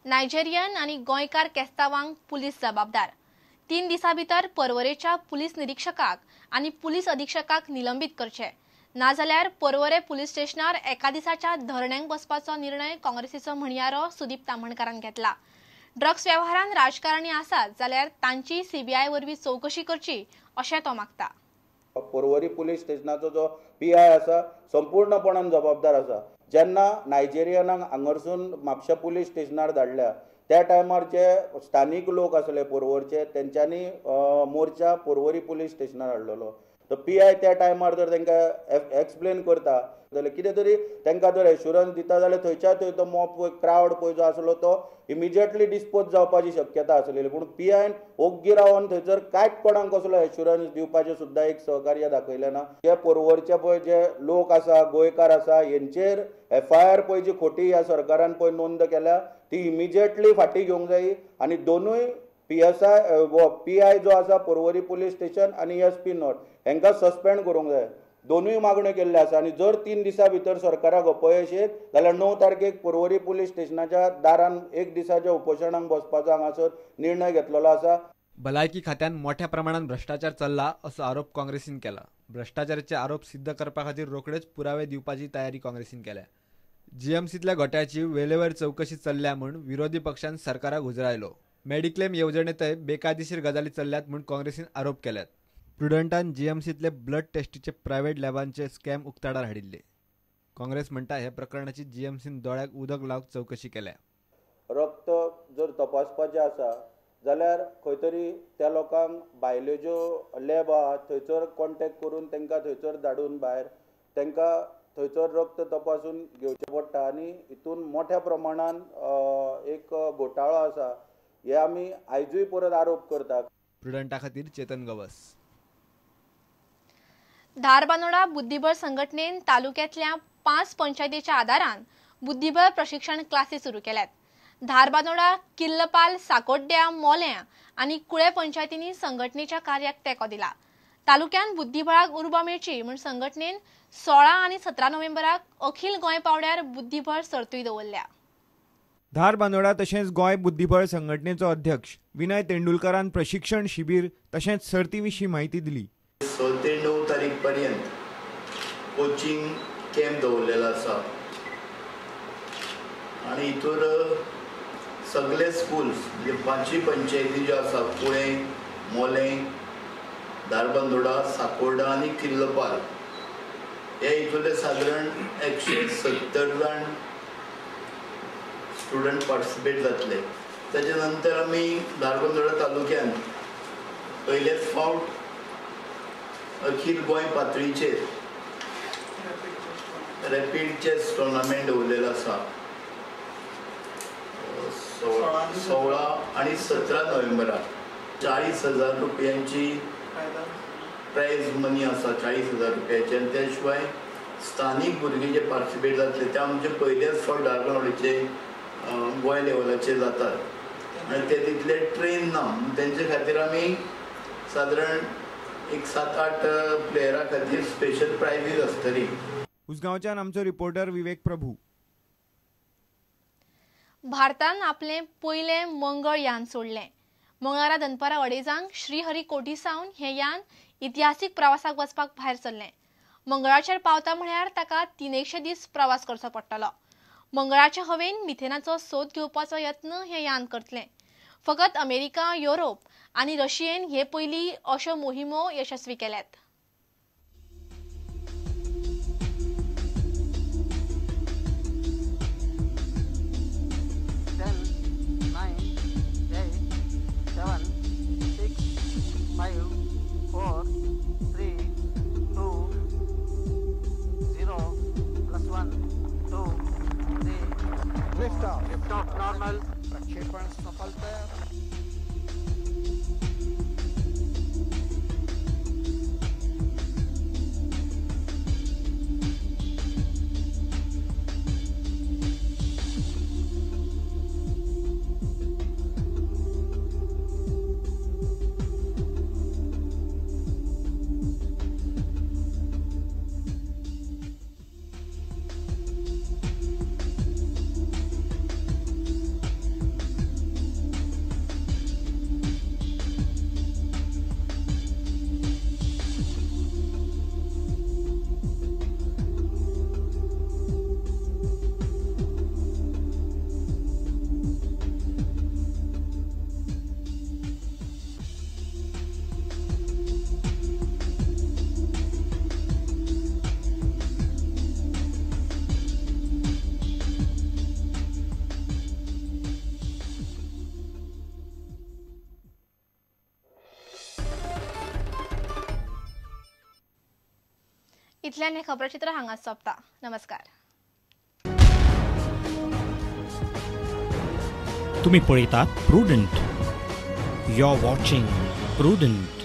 Nigerian आनी गोंयकार केस्तावांक police जबाबदार. 3 दिसां भितर पर्वरेच्या पुलीस निरीक्षकाक आनी पुलीस अधीक्षकाक निलंबीत करचे, नाजाल्यार पर्वरे पुलीस स्टेशनार एका दिसाच्या धरण्यांक बसपाचो निर्णय काँग्रेसीचो म्हणयारो सुदीप ताम्हणकारान घेतला. ड्रग्स व्यवहारान राजकारणी आसात जाल्यार तांची सीबीआय वरवीं चवकशी करची अशें तो मागता. पर्वरी पुलीस स्टेशनाचो जो पीआय आसा संपूर्णपणान जबाबदार आसा. जेन्ना नायजेरियनांक हांगारसून म्हापशा पुलीस स्टेशनार धाडल्या त्या टायमार जे स्थानीक लोक आसले पर्वरचे तेंच्यांनी मोर्चा पर्वरी पुलीस स्टेशनार हाडलेलो. तो पीआय त्या टायमार जर तांकां एक्सप्लेन करता जाल्यार कितें तरी तांकां जर एश्युरन्स दिता जाल्यार थंयच्या थंय तो मॉब क्रावड पळय जो आसलो तो इमिजिएटली डिस्पोज जावपाची शक्यता आसलेली. पूण पीआयन ओग्गी रावन थंयसर कांयच कोणाक कसलो एश्युरन्स दिवपाचें सुद्दां एक सहकार्य दाखयलें ना. जे पर्वरचे पळय जे लोक आसा, गोंयकार आसा, हेंचेर एफआयआर पळय जी खोटी ह्या सरकारान पळय नोंद केल्या ती इमिजिएटली फाटीं घेवंक जायी आनी दोनूय पीएसआय पीआय जो आसा पर्वरी पुलीस स्टेशन आनी एसपी नॉर्थ हेंकां सस्पेंड करूंक जाय. दोनूय मागण्यो केल्ल्यो आसा आनी जर 3 दिसां भितर सरकाराक अपयश येत जाल्यार 9 तारखेक पर्वरी पुलीस स्टेशनाच्या दारान 1 दिसाच्या उपोशणाक बसपाचो हांगासर निर्णय घेतलेलो आसा. भलायकी खात्यान मोठ्या प्रमाणात भ्रष्टाचार चल्ला असो आरोप काँग्रेसीन केला. भ्रष्टाचाराचे आरोप सिद्ध करपा खातीर रोखडेच पुरावे दिवपाची तयारी काँग्रेसीन केल्या. जीएमसीतल्या घोटाळ्याची वेळेवर चवकशी चल्ल्या म्हूण विरोधी पक्षान सरकाराक उजरायलो. मेडिक्लेम येवजणेतय बेकायदेशीर गजाली चल्ल्यात म्हूण काँग्रेसीन आरोप केल्यात. प्रुडंटान जीएमसीतले ब्लड टेस्टीचे प्रायव्हेट लॅबांचे स्कॅम उक्ताडार हाडिल्ले. काँग्रेस म्हणटा ह्या प्रकरणाची जीएमसीन दोळ्याक उदक लावंक चवकशी केल्या. रक्त जर तपासपाचें आसा जाल्यार खंय तरी त्या लोकांक भायल्यो ज्यो लॅब आहा थंयसर कॉन्टेक्ट करून तांकां थंयसर धाडून भायर तांकां थंयसर रक्त तपासून घेवचें पडटा आनी हितून मोठ्या प्रमाणान एक घोटाळो आसा हे आमी आयजूय परत आरोप करतात. प्रुडंटा खातीर चेतन गवस. धारबांदोडा बुद्धिबळ संघटनेन तालुक्यातल्या 5 पंचायतीच्या आदारान बुद्धिबळ प्रशिक्षण क्लासी सुरू केल्यात. धारबांदोडा, किल्लपाल, साकोड्ड्या, मोल्यां आनी कुळे पंचायतींनी संघटनेच्या कार्याक तेंको दिला. तालुक्यान बुद्धिबळाक उर्बा मेळची म्हूण संघटनेन 16 आनी 17 नोव्हेंबराक अखिल गोंय पावड्यार बुद्धिबळ सर्तूय दवरल्या. धारबांदोडा तशेंच गोंय बुद्धिबळ संघटनेचो अध्यक्ष विनय तेंडुलकरान प्रशिक्षण शिबीर तशेंच सर्ती विशीं म्हायती दिली. 6 ते 9 तारीख पर्यंत कोचिंग कॅम्प दवरलेलो आसा आनी हितूर सगळे स्कूल्स म्हणजे 5 पंचायती ज्यो आसा कुळें, मोलें, धारबांदोडा, साकोर्डा आनी किल्लपाल हे हितूंतले सादारण 170 जाण स्टुडंट पार्टिसिपेट जातले. ताच्या नंतर आमी धारबांदोडा तालुक्यान पयलेच फावट अखिल गोंय पातळीचेर रॅपीड चेस टुर्नामेंट दवरलेलो आसा 16 आनी 17 नोव्हेंबराक. 40,000 रुपयांची प्रायज मनी आसा, 40,000 रुपयाची. आनी त्या शिवाय स्थानीक भुरगे जे पार्टिसिपेट जातले ते आमचे पयलेच फावट धारबांदोडेचे गोंय लेवलाचेर जातात आनी ते तितले ट्रेन ना, तेंचे खातीर आमी सादारण एक 7-8 प्लेयरा खातीर स्पेशल प्रायजीस आसतली. उसगांवच्यान आमचो रिपोर्टर विवेक प्रभू. भारतान आपलें पयलें मंगळ यान सोडलें. मंगळारा दनपारा 2:30 श्रीहरिकोटी सावन हें यान इतिहासीक प्रवासाक वचपाक भायर सरलें. मंगळाचेर पावता म्हळ्यार ताका 300 दीस प्रवास करचो पडटलो. मंगळाचे हवेन मिथेनाचो सोद घेवपाचो यत्न हें यान करतलें. फकत अमेरिका, युरोप आनी रशियेन हे पयलीं अश्यो मोहिमो यशस्वी केल्यात. प्रक्षेपण सफलता. इतल्यान हें खबरचित्र हांगाच सोंपता. नमस्कार. तुम्ही पळयतात Prudent. You are watching Prudent.